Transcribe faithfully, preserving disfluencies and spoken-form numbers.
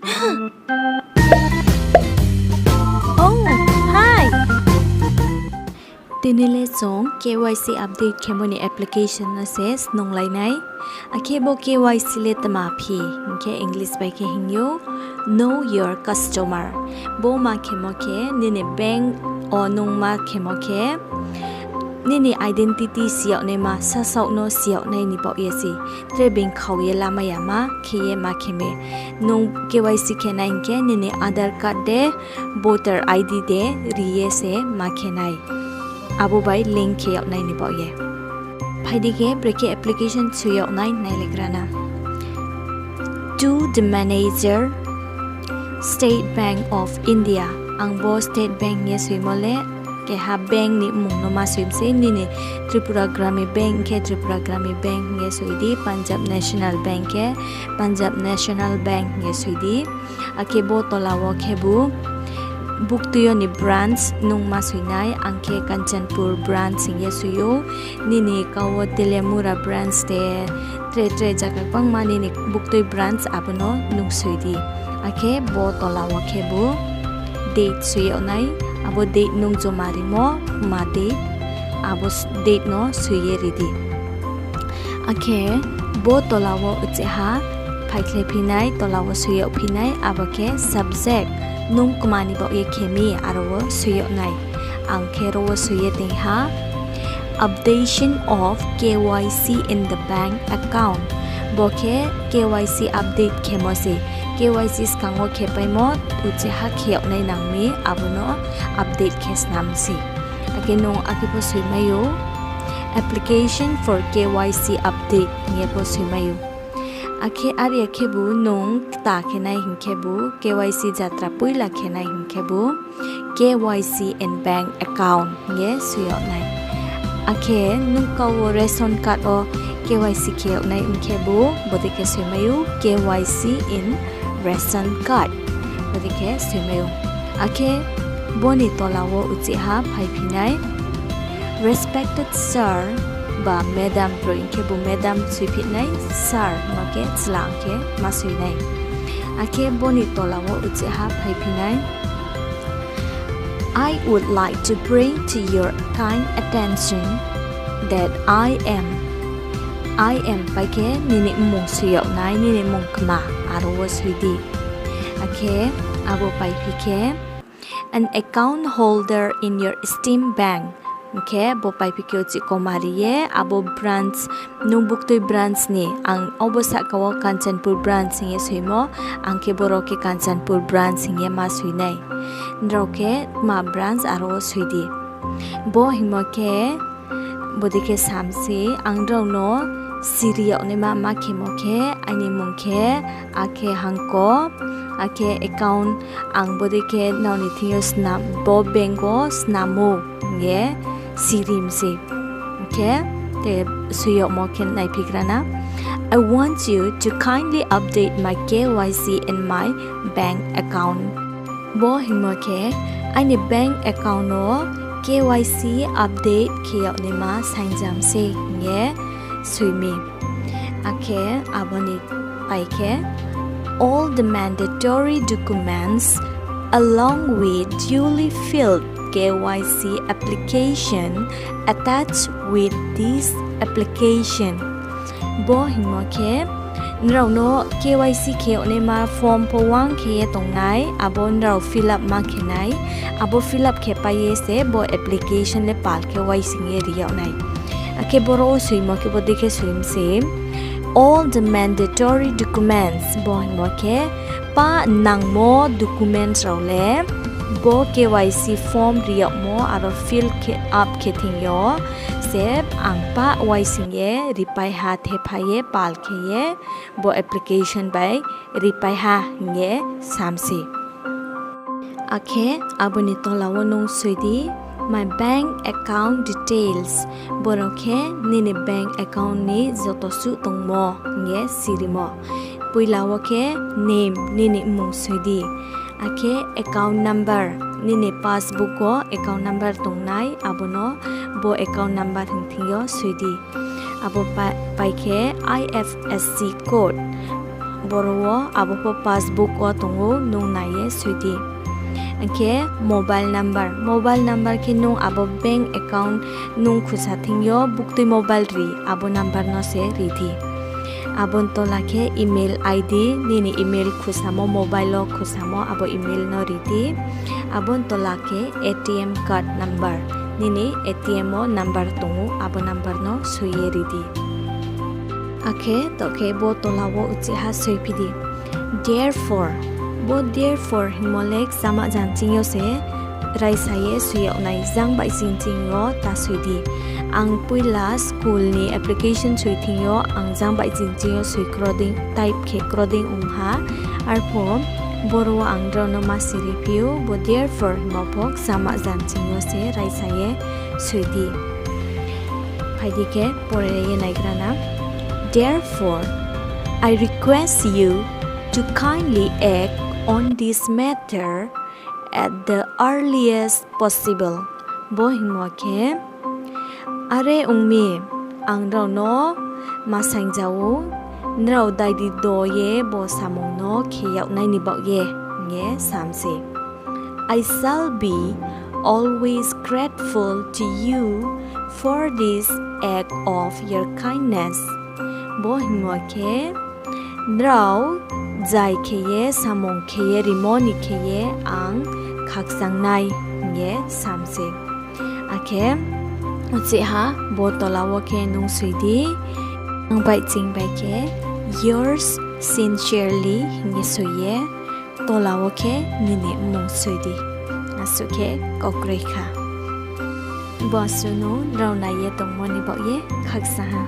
Oh, hi! Tini le chung K Y C update khemo ni application no se snunglai nai. Akhe bo K Y C le tma phi, hing khe English bai khe hing ou, Know Your Customer. Bo ma khemo khe nini bank wo nung ma khemo khe nini identity si yag naima, sasaoh no si yag nai ni baoh ye se. Tre being khao ye lamai ya ma khe ye ma khe mi. Nung K Y C khe nai hing khe nini Aadhaar card de, voter I D de ri ye se ma khe nai. Abo bai link khe yag nai ni baoh ye. Phai di khe, brekhe application soi yag nai nailaigra na. To the manager, State Bank of India. Ang bo State Bank hing ye soimo le, keha bank ni mmung no ma soi mi se, nini Tripura Gramin Bank khe Tripura Gramin Bank hing ye soi di, Punjab National Bank khe Punjab National Bank hing ye soi di. Akhe bo tola wo khebu buktui yo ni branch nung ma soi nai, ang khe Kanchanpur branch hing ye soi ou. Nini kau wo Teliamura branch de, tre tre zaga gbangma nini buktui branch abo no nung soi di. Akhe bo tola wo khebu date soi yag nai, abo date nung joma rimo, ma date, abo date no soi ye ri di. Akhe bo tola wo uchihha phaikhlai phi nai, tola wo soi yag phi nai, abo khe subject, nung kma ni baoh ye khe mi, aro wo soi yag nai. Ang khe ro wo soi ye tong ha, Updation of K Y C in the bank account. Bo khe K Y C update khemo se. K Y C skang wo khepaimo, uchihha khe yag nai nang mi, abo no update khe snam se. Akhe nung akhe pho soi mai ou, Application for K Y C update hing ye pho soi mai ou. Akhe are ya khebu nung kta khe nai hing khebu, K Y C jatra poila khe nai hing khebu, K Y C in bank account hing ye soi yag nai. Akhe nung kau wo ration card wo K Y C khe yag nai hing khebu, bodei khe soi mai ou, K Y C in ration card. Bodei khe soi mai ou. Akhe bo ni tola wo uchihha phaiphi nai, Respected sir ba madam, broi hing khebu madam soiphi nai, sir no khe chla hing khe ma soi nai. Akhe bo ni tola wo uchihha phaiphi nai, I would like to bring to your kind attention that I am, I am pai khe nini mmung soi yag nai, nini mmung kma, aro wo soi di. Akhe abo paiphi khe, an account holder in your esteemed bank. Hing khe bo paiphi khe uchih koma ri ye, abo branch, nung buktui branch ni, ang obo sahka wo Kanchanpur branch hing ye soimo, ang khe boro khe Kanchanpur branch hing ye ma soi nai. Nrao khe tma branch aro wo soi di. Bo hingmo khe, bodei khe sam se, ang nrao no siri yag naima ma khemo khe, aini mmung khe, akhe hangko, akhe account, ang bodei khe nrao ni thing yo snam, bo bank wo snam ou hing ye siri mi se. Hing khe, te soi yagmo khe naiphigra na. I want you to kindly update my K Y C in my bank account. Bo hingmo khe, aini bank account wo K Y C update khe yag naima saingjam se hing ye soi mi. Akhe abo ni pai khe, all the mandatory documents along with duly filled K Y C application attached with this application. Bo hingmo khe, nrao no K Y C khe yag naima form pho uang khe ye tongnai, abo nrao fill up ma khe nai, abo fill up khe pai ye se bo application le pal khe uaising ye ri yag nai. Akhe boro wo soimo khe bodei khe soi mi se, all the mandatory documents, bo hingmo khe pa nangmo documents rao le bo K Y C form ri yagmo aro fill khe up khe thing yo se ang pa uaising ye ripai ha, thepha ye pal khe ye bo application bai ripai ha hing ye sam se. Akhe abo ni tola wo nung soi di, my bank account details. Boro khe nini bank account ni joto suh tongmo hing ye sirimo. Poila wo khe name, nini mmung soi di. Akhe account number, nini passbook wo account number tongnai, abo no bo account number hing thing yo soi di. Abo pa-, pai khe I F S C code. Boro wo abo pho passbook wo tong ou, nung nai ye soi di. Akhe mobile number, mobile number khe nung abo bank account nung khusa thing yo buktui mobile ri, abo number no se ri di. Abo ni tola khe email I D, nini email khusamo, mobile wo khusamo abo email no ri di. Abo ni tola khe A T M card number, nini A T M wo number tong ou, abo number no soi ye ri di. Akhe to khe bo tola wo uchihha soiphi di. Therefore, bo therefore hingmo le kchama jang ching yo se raisa ye soi yag nai, jang baihching ching yo ta soi di. Ang poila school ni application soi thing yo ang jang baihching ching yo soi krodei, type khe krodei ong ha. Arphuh boro wo ang nrao no ma siri phi ou, bo therefore hingmo pho kchama jang ching yo se raisa ye soi di. Phai di khe pore ye naigra na. Therefore, I request you to kindly act on this matter at the earliest possible. Bo hingmo khe, are ong mi, ang nrao no ma saingja ou, nrao daidi do ye bo samung no khe yag nai ni baoh ye, hing ye sam se. I shall be always grateful to you for this act of your kindness. Bo hingmo khe, nrao zai khe ye samung khe ye rimo ni khe ye ang khakchang nai, hing ye sam se. Akhe uchihha bo tola wo khe nung soi di, ang baihching bai khe yours sincerely hing ye soi ye, tola wo khe nini mmung soi di. Asuh khe kau kroi kha. Bo asuh no nrao nai ye tongmo ni baoh ye khakchang ha.